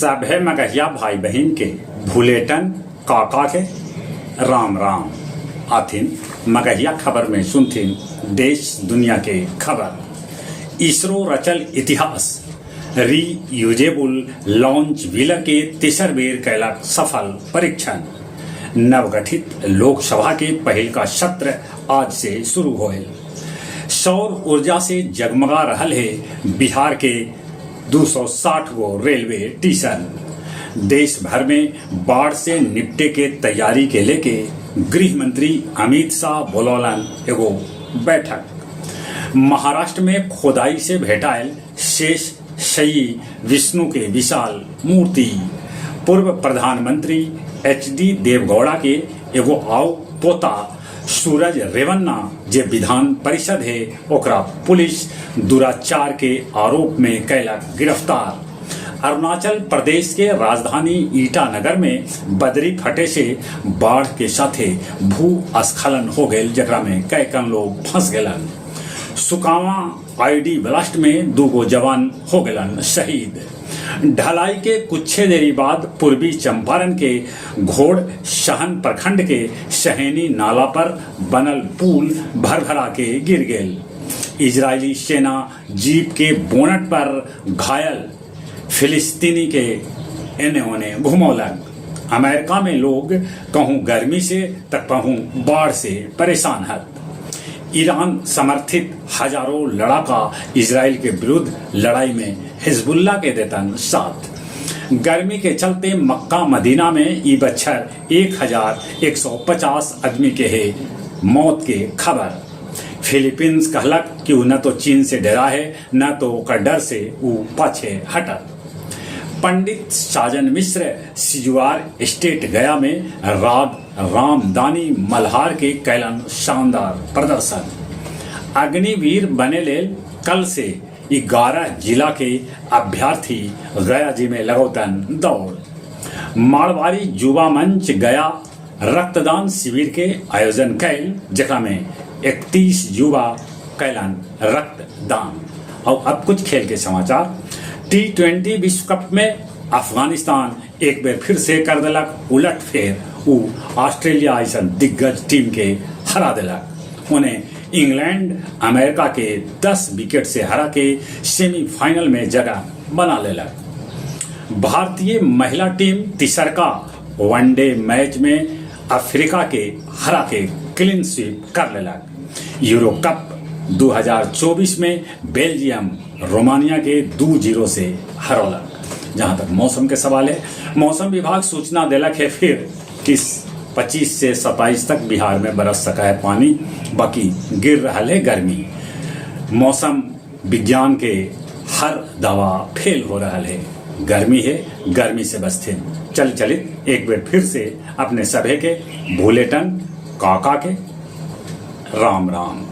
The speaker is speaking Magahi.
सभे मगहिया भाई बहिन के भुलेटन काका के राम राम। आथिन मगहिया खबर में सुनथिन देश दुनिया के खबर। इसरो रचल इतिहास, रीयूजेबल लॉन्च व्हीलर के तेसर बेर कैलक सफल परीक्षण। नवगठित लोकसभा के पहिलका सत्र आज से शुरू होयल। सौर ऊर्जा से जगमगा रहल हे बिहार के 260 गो रेलवे टीसन। देश भर में बाढ़ से निपटे के तैयारी के लेके गृह मंत्री अमित शाह बोलौलन एगो बैठक। महाराष्ट्र में खोदाई से भेटायल शेष शयी विष्णु के विशाल मूर्ति। पूर्व प्रधानमंत्री एच डी देवगौड़ा के एगो आउ पोता सूरज रेवन्ना जे विधान परिषद हे ओकरा पुलिस दुराचार के आरोप में कैलक गिरफ्तार। अरुणाचल प्रदेश के राजधानी ईटानगर में बदरी फटे से बाढ़ के साथे भूस्खलन हो गईल, जेकरा में कैकन लोग फंस गेलन। सुकावा आईडी ब्लास्ट में दूगो जवान हो गेलन शहीद। ढलाई के कुछे देरी बाद पूर्वी चंपारण के घोड़ शहन प्रखंड के शहेनी नाला पर बनल पुल भरभरा के गिर गेल। इजरायली सेना जीप के बोनट पर घायल फिलिस्तीनी के एने ओने घुमौलक। अमेरिका में लोग कहूँ गर्मी से त कहूँ बाढ़ से परेशान हत। ईरान समर्थित हजारों लड़ाका इजराइल के विरुद्ध लड़ाई में हिजबुल्ला के देतन साथ। गर्मी के चलते मक्का मदीना में ई बच्छर 1150 आदमी के है मौत के खबर। फिलीपींस कहलक कि उ न तो चीन से डरा है, न तो ओकर डर से उ पाछे हटत। पंडित साजन मिश्र सिजुआर स्टेट गया में राग रामदानी मल्हार के कैलन शानदार प्रदर्शन। अग्निवीर बने लेल कल से 11 जिला के अभ्यर्थी गया जी में लगौतन दौड़। मारवाड़ी युवा मंच गया रक्तदान शिविर के आयोजन कैल, जेकरा में 31 युवा कैलन रक्तदान। और अब कुछ खेल के समाचार। टी20 विश्व कप में अफगानिस्तान एक बेर फिर से कर देलक उलट फेर। उ ऑस्ट्रेलिया ऐसा दिग्गज टीम के हरा देलक। उन्हें इंग्लैंड अमेरिका के 10 विकेट से हरा के सेमीफाइनल में जगह बना लेलक। भारतीय महिला टीम तिसरका वनडे मैच में अफ्रीका के हरा के क्लीन स्वीप कर लेलक। यूरो कप 2024 में बेल्जियम रोमानिया के 2-0 से हरौलक। जहां तक मौसम के सवाल है, मौसम विभाग सूचना देलक है फिर कि 25 से 27 तक बिहार में बरस सका है पानी, बाकी गिर रहा है गर्मी। मौसम विज्ञान के हर दवा फेल हो रहा है। गर्मी है, गर्मी से बचते। चल चलित एक बार फिर से अपने सभे के भूलेटन काका के राम राम।